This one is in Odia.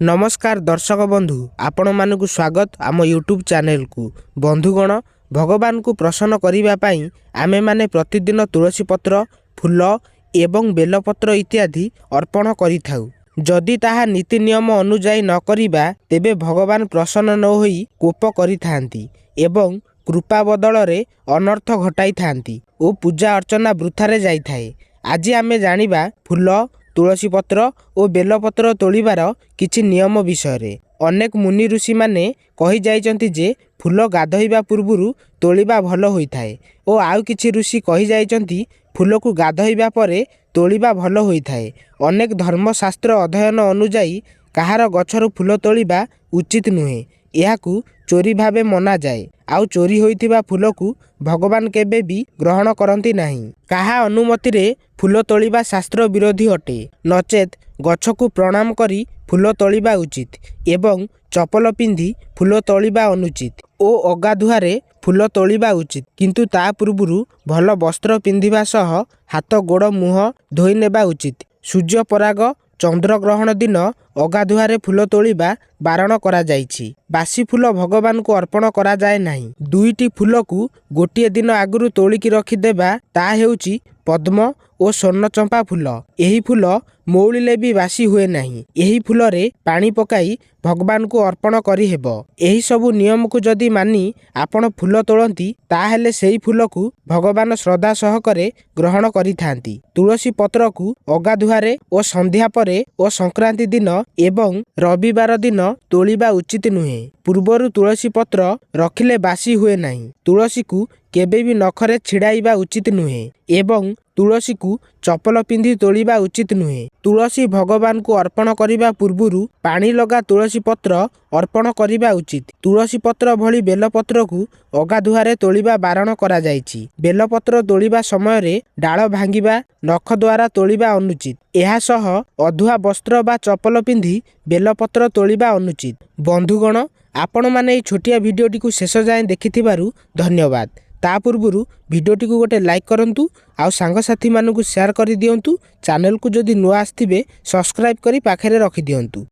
ନମସ୍କାର ଦର୍ଶକ ବନ୍ଧୁ, ଆପଣମାନଙ୍କୁ ସ୍ୱାଗତ ଆମ ୟୁଟ୍ୟୁବ୍ ଚ୍ୟାନେଲକୁ। ବନ୍ଧୁଗଣ, ଭଗବାନଙ୍କୁ ପ୍ରସନ୍ନ କରିବା ପାଇଁ ଆମେମାନେ ପ୍ରତିଦିନ ତୁଳସୀ ପତ୍ର, ଫୁଲ ଏବଂ ବେଲପତ୍ର ଇତ୍ୟାଦି ଅର୍ପଣ କରିଥାଉ। ଯଦି ତାହା ନୀତି ନିୟମ ଅନୁଯାୟୀ ନ କରିବା, ତେବେ ଭଗବାନ ପ୍ରସନ୍ନ ନ ହୋଇ କୋପ କରିଥାନ୍ତି ଏବଂ କୃପା ବଦଳରେ ଅନର୍ଥ ଘଟାଇଥାନ୍ତି ଓ ପୂଜା ଅର୍ଚ୍ଚନା ବୃଥାରେ ଯାଇଥାଏ। ଆଜି ଆମେ ଜାଣିବା ଫୁଲ, ତୁଳସୀ ପତ୍ର ଓ ବେଲପତ୍ର ତୋଳିବାର କିଛି ନିୟମ ବିଷୟରେ। ଅନେକ ମୁନି ଋଷିମାନେ କହିଯାଇଛନ୍ତି ଯେ ଫୁଲ ଗାଧୋଇବା ପୂର୍ବରୁ ତୋଳିବା ଭଲ ହୋଇଥାଏ ଓ ଆଉ କିଛି ଋଷି କହିଯାଇଛନ୍ତି ଫୁଲକୁ ଗାଧୋଇବା ପରେ ତୋଳିବା ଭଲ ହୋଇଥାଏ। ଅନେକ ଧର୍ମଶାସ୍ତ୍ର ଅଧ୍ୟୟନ ଅନୁଯାୟୀ କାହାର ଗଛରୁ ଫୁଲ ତୋଳିବା ଉଚିତ ନୁହେଁ। ଏହାକୁ ଚୋରି ଭାବେ ମନାଯାଏ, ଆଉ ଚୋରି ହୋଇଥିବା ଫୁଲକୁ ଭଗବାନ କେବେ ବି ଗ୍ରହଣ କରନ୍ତି ନାହିଁ। କାହା ଅନୁମତିରେ ଫୁଲ ତୋଳିବା ଶାସ୍ତ୍ର ବିରୋଧୀ ଅଟେ। ନଚେତ ଗଛକୁ ପ୍ରଣାମ କରି ଫୁଲ ତୋଳିବା ଉଚିତ ଏବଂ ଚପଲ ପିନ୍ଧି ଫୁଲ ତୋଳିବା ଅନୁଚିତ ଓ ଅଗାଧୁଆରେ ଫୁଲ ତୋଳିବା ଉଚିତ, କିନ୍ତୁ ତା ପୂର୍ବରୁ ଭଲ ବସ୍ତ୍ର ପିନ୍ଧିବା ସହ ହାତ, ଗୋଡ଼, ମୁହଁ ଧୋଇ ନେବା ଉଚିତ। ସୂର୍ଯ୍ୟପରାଗ, ଚନ୍ଦ୍ରଗ୍ରହଣ ଦିନ ଅଗାଧୁଆରେ ଫୁଲ ତୋଳିବା ବାରଣ କରାଯାଇଛି। ବାସି ଫୁଲ ଭଗବାନଙ୍କୁ ଅର୍ପଣ କରାଯାଏ ନାହିଁ। ଦୁଇଟି ଫୁଲକୁ ଗୋଟିଏ ଦିନ ଆଗରୁ ତୋଳିକି ରଖିଦେବା, ତାହା ହେଉଛି ପଦ୍ମ ଓ ସ୍ୱର୍ଣ୍ଣଚମ୍ପା ଫୁଲ। ଏହି ଫୁଲ ମଉଳିଲେ ବି ବାସି ହୁଏ ନାହିଁ। ଏହି ଫୁଲରେ ପାଣି ପକାଇ ଭଗବାନଙ୍କୁ ଅର୍ପଣ କରିହେବ। ଏହି ସବୁ ନିୟମକୁ ଯଦି ମାନି ଆପଣ ଫୁଲ ତୋଳନ୍ତି, ତାହେଲେ ସେହି ଫୁଲକୁ ଭଗବାନ ଶ୍ରଦ୍ଧା ସହକାରେ ଗ୍ରହଣ କରିଥାନ୍ତି। ତୁଳସୀ ପତ୍ରକୁ ଅଗାଧୁଆରେ ଓ ସନ୍ଧ୍ୟା ପରେ ଓ ସଂକ୍ରାନ୍ତି ଦିନ ଏବଂ ରବିବାର ଦିନ ତୋଳିବା ଉଚିତ ନୁହେଁ। ପୂର୍ବରୁ ତୁଳସୀ ପତ୍ର ରଖିଲେ ବାସି ହୁଏ ନାହିଁ। ତୁଳସୀକୁ କେବେ ବି ନଖରେ ଛିଡ଼ାଇବା ଉଚିତ ନୁହେଁ ଏବଂ ତୁଳସୀକୁ ଚପଲ ପିନ୍ଧି ତୋଳିବା ଉଚିତ ନୁହେଁ। ତୁଳସୀ ଭଗବାନଙ୍କୁ ଅର୍ପଣ କରିବା ପୂର୍ବରୁ ପାଣି ଲଗା ତୁଳସୀ ପତ୍ର ଅର୍ପଣ କରିବା ଉଚିତ। ତୁଳସୀ ପତ୍ର ଭଳି ବେଲପତ୍ରକୁ ଅଗାଧୁଆରେ ତୋଳିବା ବାରଣ କରାଯାଇଛି। ବେଲପତ୍ର ତୋଳିବା ସମୟରେ ଡାଳ ଭାଙ୍ଗିବା, ନଖ ଦ୍ୱାରା ତୋଳିବା ଅନୁଚିତ। ଏହା ସହ ଅଧୁଆ ବସ୍ତ୍ର ବା ଚପଲ ପିନ୍ଧି ବେଲପତ୍ର ତୋଳିବା ଅନୁଚିତ। ବନ୍ଧୁଗଣ, ଆପଣମାନେ ଏହି ଛୋଟିଆ ଭିଡ଼ିଓଟିକୁ ଶେଷ ଯାଏଁ ଦେଖିଥିବାରୁ ଧନ୍ୟବାଦ। ତା ପୂର୍ବରୁ ଭିଡ଼ିଓଟିକୁ ଗୋଟେ ଲାଇକ୍ କରନ୍ତୁ ଆଉ ସାଙ୍ଗସାଥିମାନଙ୍କୁ ସେୟାର କରିଦିଅନ୍ତୁ। ଚ୍ୟାନେଲକୁ ଯଦି ନୂଆ ଆସିଥିବେ, ସବସ୍କ୍ରାଇବ୍ କରି ପାଖରେ ରଖିଦିଅନ୍ତୁ।